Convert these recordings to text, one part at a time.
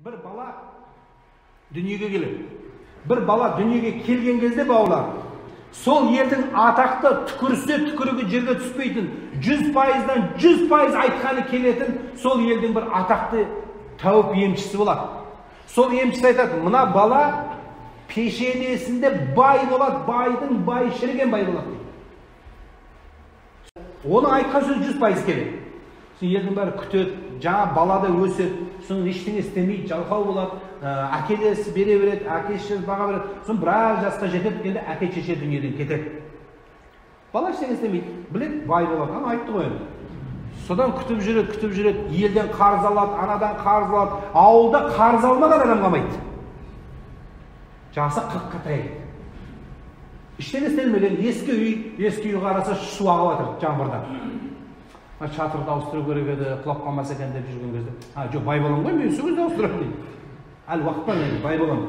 Бір бала дүниеге келеді. Бір бала дүниеге келген кезде бауырлар, сол елдің атақты түкірсе түкірігі жерге түспейтін, 100%-дан 100% айтқаны келетін сол елдің бір атақты тәуіп емшісі болады. Сол емшісі айтады, мына бала пешенесінде бай болады, байдың бай шіріген бай болады дейді. Оның айтқан сөзі 100% келеді. Сосын елдің бәрі күтеді, жаңа бала да өседі, сосын ештеңе істемейді, жалқау болады, әкелесі бере береді, әке шешесі баға береді, сосын біраз жасқа жетеді, енді әке шеше дүниеден кетеді. Бала ештеңе істемейді, біледі, бай болады, ана айтты ғой енді. Содан күтіп жүреді, күтіп жүреді, елден қарыз алады, анадан қарыз алады, ауылда қарыз алмаған адам қалмайды. Жасы 40-қа таяйды. Ештеңе істелмеген, ескі үй, ескі үй қараса су ағып жатыр жаңбырдан. Шатырды ауыстыру керек еді, құлап қалмаса екен деп жүрген кезде, а, жоқ, бай боламын ғой, мен сол кезде ауыстырамын дейді. Әлі уақыт бар енді, бай боламын.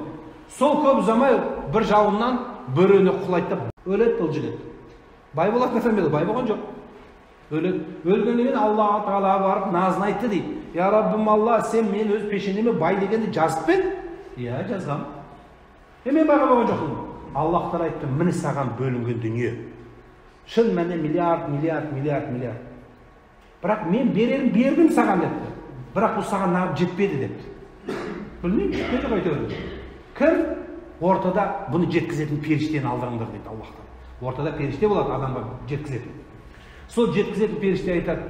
Сол көп ұзамай бір жауыннан бөрені құлайды да өледі бұл жігіт. Бай болатын адам еді, бай болған жоқ. Өледі. Өлгеннен кейін Аллаһ Тағалаға барып назын айтты дейді. Я Раббым Алла, сен мен өз пешенеме бай дегенді жазып па едің? Иә, жазғам. Мен байға болған жоқпын. Аллаһ Тағала айтты, міне саған бөлінген дүние. Шын мәнінде миллиард, миллиард, миллиард, миллиард. Бірақ мен берерін бердім саған депті. Бірақ бұл саған нағып жетпеді депті. Білмеймін, жетпеді ғой әйтеуір. Кім ортада бұны жеткізетін періштені алдырыңдар дейді Аллаһ Тағала. Ортада періште болады адамға жеткізетін. Сол жеткізетін періште айтады.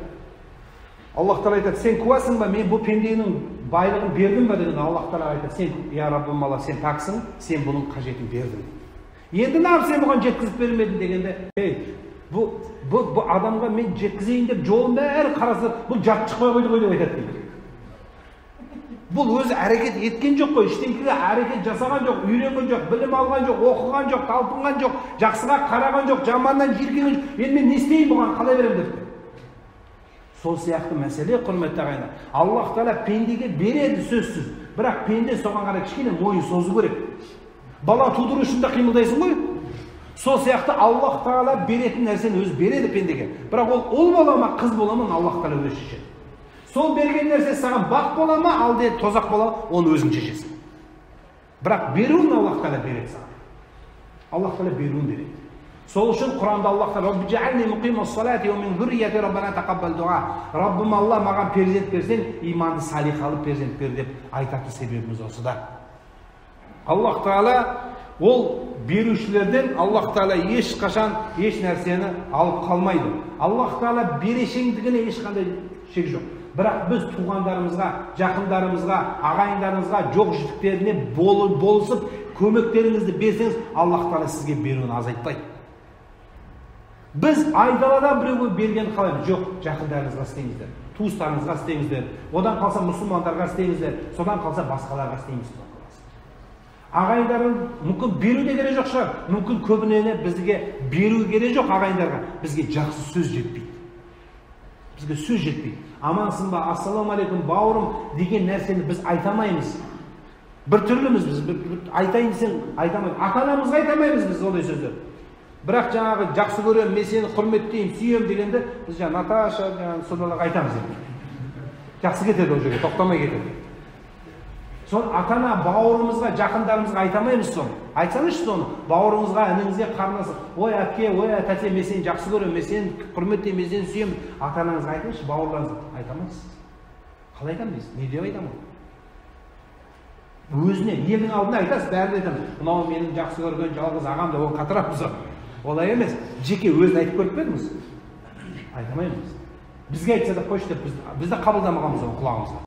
Аллаһ Тағала айтады, сен куәсің ба, мен бұл пенденің байлығын бердім ба деген. Аллаһ Тағала айтады, сен, я Раббым Алла, сен пәксің, сен бұның қажетін бердің. Енді неғып сен бұған жеткізіп бермедің дегенде, ей, бұл адамға мен жеткізейін деп жолын бәрі қараса, бұл жат шықпай қойды ғой деп айтады дейді. Бұл өзі әрекет еткен жоқ қой, ештеңеге әрекет жасаған жоқ, үйренген жоқ, білім алған жоқ, оқыған жоқ, талпынған жоқ, жақсыға қараған жоқ, жаманнан жиіркенген жоқ. Енді мен не істеймін, бұған қалай беремін деп. Сол сияқты мәселе, құрметті ағайындар, Аллаһ Тағала пендеге береді сөзсіз, бірақ пенде соған қарай кішкене мойын созу керек. Бала тудыру үшін де қимылдайсың ғой. Сол сияқты Аллаһ Тағала беретін нәрсені өзі береді пендеге. Бірақ ол ұл бола ма, қыз бола ма, Аллаһ Тағала өзі шешеді. Сол берген нәрсе саған бақ бола ма, алде тозақ бола ма, оны өзің шешесің. Бірақ беруін Аллаһ Тағала береді саған. Аллаһ Тағала беруін береді. Сол үшін Құранда Аллаһ Тағала Рабби жа'ални муқимас салати ва мин зуррияти Раббана тақаббал дуа. Раббым Алла, маған перзент берсең, иманды салихалы перзент бер деп айтатын себебіміз осыда. Аллаһ Тағала ол берушілерден Аллаһ Тағала ешқашан еш нәрсені алып қалмайды. Аллаһ Тағала берешеңдігіне ешқандай шек жоқ. Бірақ біз туғандарымызға, жақындарымызға, ағайындарымызға, жоқ жітіктеріне болысып, көмектеріңізді берсеңіз, Аллаһ Тағала сізге беруін азайтпайды. Біз айдаладан біреуге берген қалаймыз. Жоқ, жақындарыңызға істеңіздер, туыстарыңызға істеңіздер, одан қалса мұсылмандарға істеңіздер, содан қалса басқаларға істейміз. Ағайындарың мүмкін беру де керек жоқ шығар, мүмкін көбіне бізге беру керек жоқ ағайындарға, бізге жақсы сөз жетпейді. Бізге сөз жетпейді. Амансың ба, ассалаумағалейкум, бауырым деген нәрсені біз айта алмаймыз. Бір түрліміз біз, айтайын десең айта алмаймыз. Ата-анамызға айта алмаймыз біз ондай сөздер. Бірақ жаңағы жақсы көремін, мен сені құрметтеймін, сүйемін дегенді біз жаңа Наташа, жаңағы сондайларға айтамыз енді. Жақсы кетеді ол жерге, тоқтамай кетеді. Соны ата-ана бауырымызға, жақындарымызға айта алмаймыз соны. Айтсаңызшы соны, бауырыңызға, ініңізге, қарындасыңызға, ой әпке, ой тәте, мен сені жақсы көремін, мен сені құрметтеймін, мен сені сүйемін. Ата-анаңызға айтыңызшы, бауырларыңызға айта алмайсыз. Қалай айтамын дейсіз? Не деп айтамын? Өзіне, елдің алдында айтасыз, бәріне айтамыз. Мынау менің жақсы көрген жалғыз ағам деп оны қатырамыз. Олай емес, жеке өзін айтып көріп пе едіңіз? Айта алмаймыз. Бізге айтса да қойшы деп біз де қабылдамағанбыз оны құлағымызға.